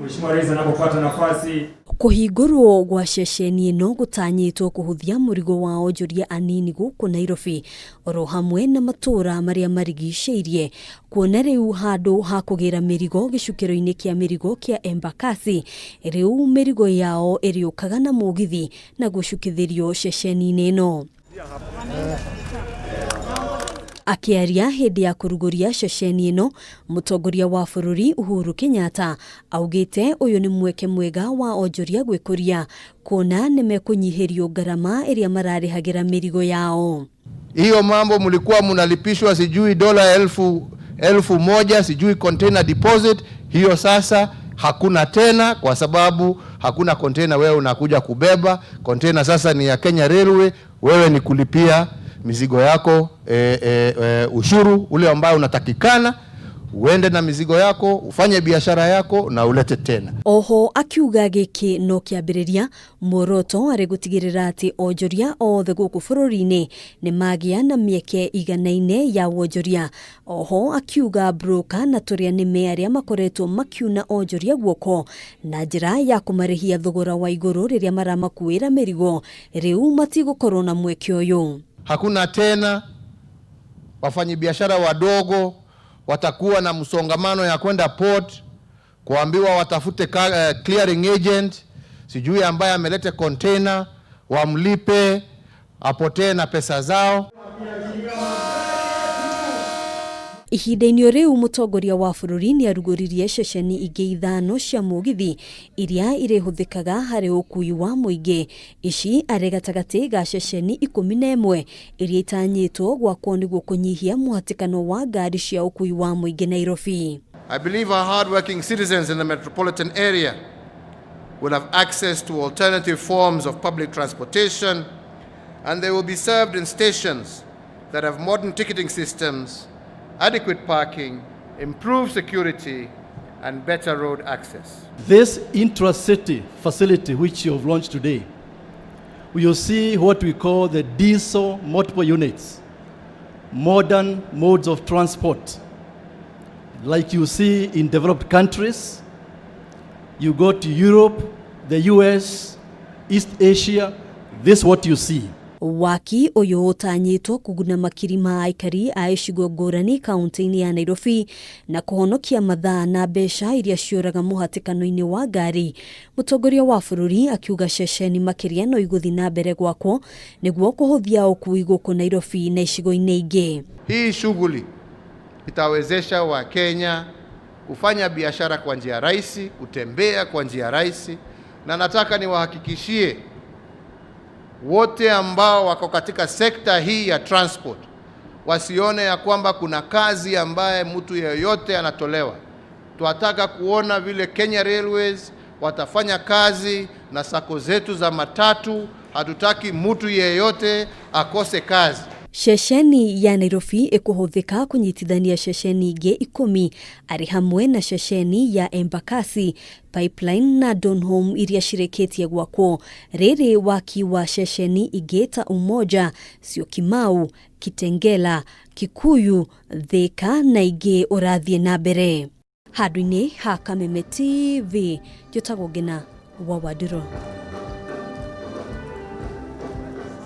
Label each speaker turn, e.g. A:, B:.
A: Mheshimiwa Rais anapopata nafasi.
B: Kũhingũrwo gwa ceceni ĩno gũtanyĩtwo kũhũthia mũrigo wa onjoria anini gũkũ Nairobi oro hamwe na matũũra marĩa marigicĩirie, kuona rĩu handũ ha kũgĩra mĩrigo gĩcukĩro-inĩ kĩa mĩrigo kĩa Embakasi, rĩu mĩrigo yao ĩrĩũkaga na mũgithi na gũcukithĩrio ceceni-inĩ ĩno. Akĩaria hĩndĩ ya kũrugũria ceceni ĩno, mũtongoria wa bũrũri Uhuru Kenyatta augĩte ũyũ nĩ mweke mwega wa onjoria gwĩkũria, kuona nĩ mekũnyihĩrio ngarama ĩrĩa mararĩhagĩra mĩrigo yao.
C: Hiyo mambo mlikuwa mnalipishwa sijui dola 1,000, sijui container deposit, hiyo sasa hakuna tena, kwa sababu hakuna container wewe unakuja kubeba. Container sasa ni ya Kenya Railway, wewe ni kulipia mizigo yako ushuru ule ambao unatakikana, uende na mizigo yako, ufanye biashara yako na ulete tena.
B: Oho akiuga gĩkĩ no kĩambĩrĩria, muoroto arĩ gũtigĩrĩra atĩ onjoria othe gũkũ bũrũri-inĩ nĩ magĩa na mĩeke iganaine ya wonjoria. Oho akiuga broker na tũrĩa nĩme arĩa makoretwo makiuna onjoria guoko na njĩra ya kũmarĩhia thogora wa igũrũ rĩrĩa maramakuĩra mĩrigo, rĩu matigũkorwo na mweke ũyũ.
C: Hakuna tena wafanyabiashara wadogo watakuwa na msongamano ya kwenda port kuambiwa watafute clearing agent, sijui ambaye amelete container, wamlipe apotee na pesa zao.
B: Ihinda-inĩ o rĩu, mũtongoria wa bũrũri nĩ arugũririe ceceni ingĩ ithano cia mũgithi iria irĩhũthĩkaga harĩ ũkui wa mũingĩ. Ici arĩ gatagatĩ ga ceceni 11 iria itanyĩtwo gwakwo nĩguo kũnyihia mũhatĩkano wa ngari cia ũkui wa mũingĩ Nairobi.
C: I believe our hardworking citizens in the metropolitan area will have access to alternative forms of public transportation, and they will be served in stations that have modern ticketing systems, adequate parking, improved security, and better road access.
D: This intracity facility which you have launched today, we will see what we call the diesel multiple units, modern modes of transport, like you see in developed countries. You go to Europe, the US, East Asia, this is what you see.
B: Waki ũyũ ũtanyĩtwo kũguna makiri ma aikari a icigo ngũrani kaunti-inĩ ya Nairobi na kũhonokia mathaa na mbeca iria ciũraga mũhatĩkano-inĩ wa ngari. Mũtongoria wa bũrũri akiuga ceceni makĩria no igũthiĩ na mbere gwakwo nĩguo kũhũthia ũkui gũkũ Nairobi na icigo-inĩ ingĩ.
C: Hii shughuli itawezesha Wakenya kufanya biashara kwa njia rahisi, kutembea kwa njia rahisi, na nataka niwahakikishie wote ambao wako katika sekta hii ya transport wasione ya kwamba kuna kazi ambaye mtu yeyote anatolewa. Tunataka kuona vile Kenya Railways watafanya kazi na sacco zetu za matatu. Hatutaki mtu yeyote akose kazi.
B: Ceceni ya Nairobi ĩkũhũthĩka kũnyitithania ceceni ingĩ 10 arĩ hamwe na ceceni ya Embakasi, Pipeline na Donholm iria cirĩkĩtie gwakwo. Rĩrĩ waki wa ceceni ingĩ ta Umoja, Syokimau, Kitengela, Kikuyu, Thika na ingĩ ũrathiĩ na mbere. Handũ-inĩ ha Kameme TV, njĩtagwo Ngina wa Wandirũ.